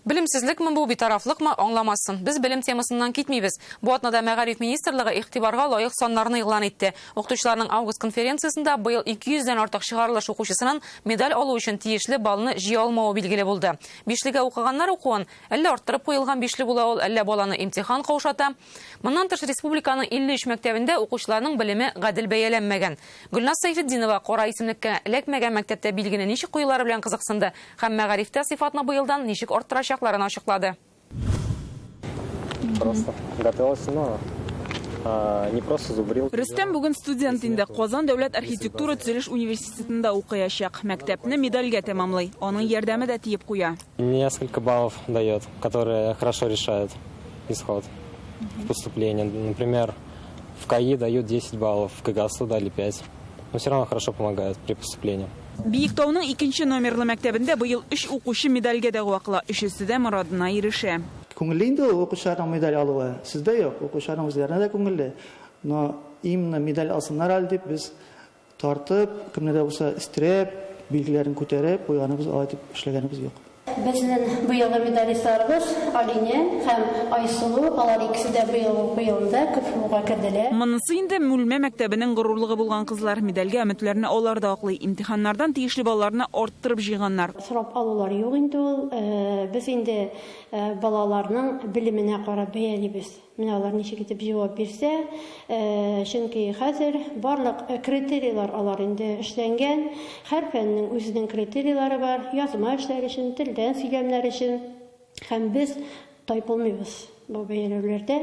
Белемсезлекме бу, битарафлыкмы, аңламассың. Без белем темасыннан китмибез. Бу атнада Мәгариф министрлыгы игътибарга лаек саннарны игълан итте. Укытучыларның август конференциясендә быел 200 дән артык чыгарылыш укучысының медаль алу өчен тиешле баллны җыя алмавы билгеле булды. Бишлегә укыганнар укуын, әллә арттырып куелган бишле була ул, әллә баланы имтихан каушата. Моннан тыш, республиканың 53 мәктәбендә укучыларның белеме гадел бәяләнмәгән. Гөлназ Сәйфетдинова кара исемлеккә эләкмәгән мәктәптә билгене ничек куюлары белән кызыксынды. Һәм мәгарифтә сыйфатны быелдан ничек арттырачакларын ачыклады. Просто готовился, но не просто зубрил. Рөстәм бүген студент инде. Казан дәүләт архитектура төзелеш университетында укыячак. Мәктәпне медальгә тәмамлый. Аның ярдәме дә тиеп куя. Несколько баллов дает, которые хорошо решают исход в поступлении. Например, в КАИ дают 10 баллов, в КГАСУ дали 5. Но все равно хорошо помогает при поступлении. Биектауның икенче номерлы мәктәбендә быел өч укучы медальгә дәгъва кыла. Өчесе дә морадына ирешә. Күңелле инде ул укучыларның медаль алуы. Сездә юк, укучыларның үзләренә дә күңелле. Но именно медаль алсыннар әле дип без тартып, кемне дә булса өстерәп, билгеләрен күтәреп куйганыбыз, алай дип эшләгәнебез юк. Безнең быелгы медалистларыбыз Алинә һәм Айсылу, алар икесе дә быелгы уку елында КФУга керделәр. Монысы инде Мүлмә мәктәбенең горурлыгы булган кызлар. Медальгә өметләрне алар да аклый. Имтиханнардан тиешле балларны арттырып җыйганнар. Сорап алулар юк инде ул. Без инде балаларның белеменә карап бәялибез. Менә алар ничек итеп җавап бирсә, чөнки хәзер барлык критерийлар алар инде эшләнгән, һәр фәннең үзенең критерийлары бар, язма эшләр өчен, телдән сөйләмнәр өчен, һәм без тайпылмыйбыз бу бәяләүләрдә,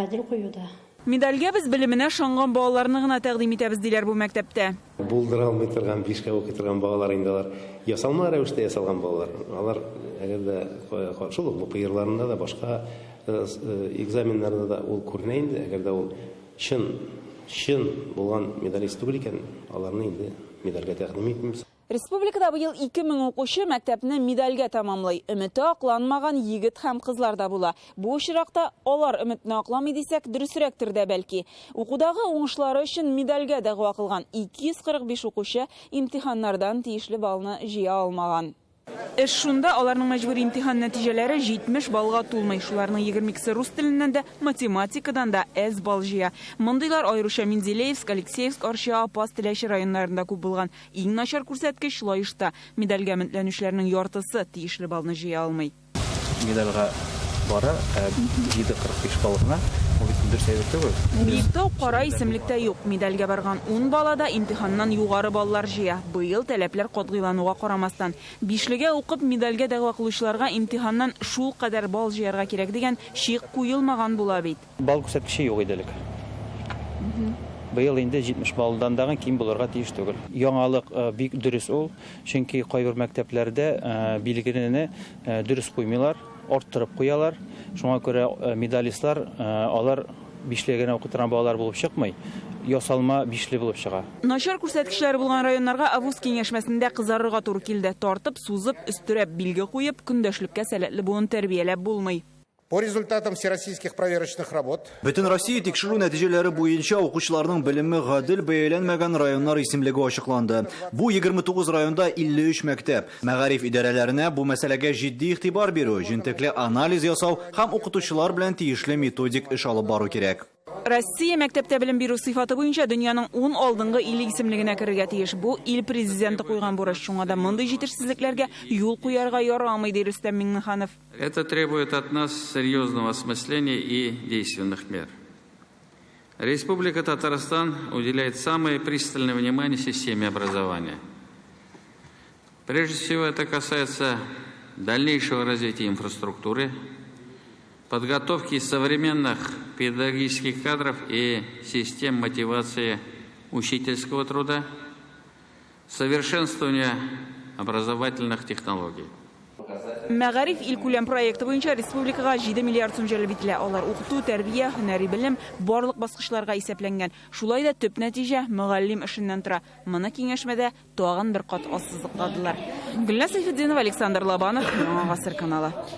гадел куюда. Медальгә без белеменә ышанган балаларны гына тәкъдим итәбез, диләр бу мәктәптә. Булдыра алмый торган, бишкә укый торган балалар инде алар ясалма рәвештә ясалган балалар. Алар әгәр дә шул ук БПИрларында да, башка экзаменнарда да ул күренә инде. Әгәр дә ул чын, чын булган медалист түгел икән, аларны инде медальгә тәкъдим итмибез. Республикада быел 2000 укучы мәктәпне медальгә тәмамлый. Өмете акланмаган егет һәм кызлар да була. Бу очракта алар өметне акламый дисәк, дөресрәктер дә бәлки. Укудагы уңышлары өчен медальгә дәгъва кылган 245 укучы имтиханнардан тиешле баллны җыя алмаган. Эш шунда, аларның мәҗбүри имтихан нәтиҗәләре 70 баллга тулмый. Шуларның 22-се рус теленнән дә, математикадан да әз балл җыя. Мондыйлар аеруча Менделеевск, Алексеевск, Арча, Апас, Теләче районнарында күп булган. Иң начар күрсәткеч Лаешта. Медальгә өметләнүчеләрнең яртысы тиешле баллны җыя алмый. Медальгә бара, ә 7,45 балл гына. Бу бит дөрес әйбер түгел. Биектау кара исемлектә юк. Медальгә барган ун бала да имтиханнан югары баллар җыя. Быел таләпләр катгыйлануга карамастан, бишлегә укып медальгә дәгъва кылучыларга имтиханнан шулкадәр балл җыярга кирәк дигән чик куелмаган була бит. Балл күрсәткече юк иде элек. Быел инде 70 баллдан дагы ким булырга тиеш түгел. Яңалык бик дөрес ул, чөнки кайбер мәктәпләрдә билгене дөрес куймыйлар, арттырып куялар. Шуңа күрә медалистлар алар бишле генә укый торган балалар булып чыкмый, ясалма бишле булып чыга. Начар күрсәткечләре булган районнарга АВУЗ киңәшмәсендә кызарырга туры килде. Тартып, сузып, өстерәп билге куеп, көндәшлеккә сәләтле буын тәрбияләп булмый. По результатам всероссийских проверочных работ. Бөтенроссия тикшерү нәтиҗәләре буенча укучыларның белеме гадел бәяләнмәгән районнар исемлеге ачыкланды. Бу 29 районда 53 мәктәп. Мәгариф идарәләренә бу мәсьәләгә җитди игътибар бирү, җентекле анализ ясау һәм укытучылар белән тиешле методик эш алып бару кирәк. Россия мәктәптә белем бирү сыйфаты буенча дөньяның ун алдынгы иле исемлегенә керергә тиеш. Бу ил президенты куйган бурыч. Шуңа да мондый җитешсезлекләргә юл куярга ярамый, ди Рөстәм Миңнеханов. Это требует от нас серьезного осмысления и действенных мер. Республика Татарстан уделяет самое пристальное внимание системе образования. Прежде всего, это касается дальнейшего развития инфраструктуры, подготовки современных педагогических кадров и систем мотивации учительского труда, совершенствования образовательных технологий. Мәгариф илкүләм проекты буенча республикага 7 миллиард сум җәлеп ителә. Алар укыту, тәрбия, һөнәри белем барлык баскычларга исәпләнгән. Шулай да төп нәтиҗә мөгаллим эшеннән тора. Моны киңәшмәдә тагын бер кат ассызыкладылар. Гөлназ Сәйфетдинова, Александр Лобанов, Яңа Гасыр каналы.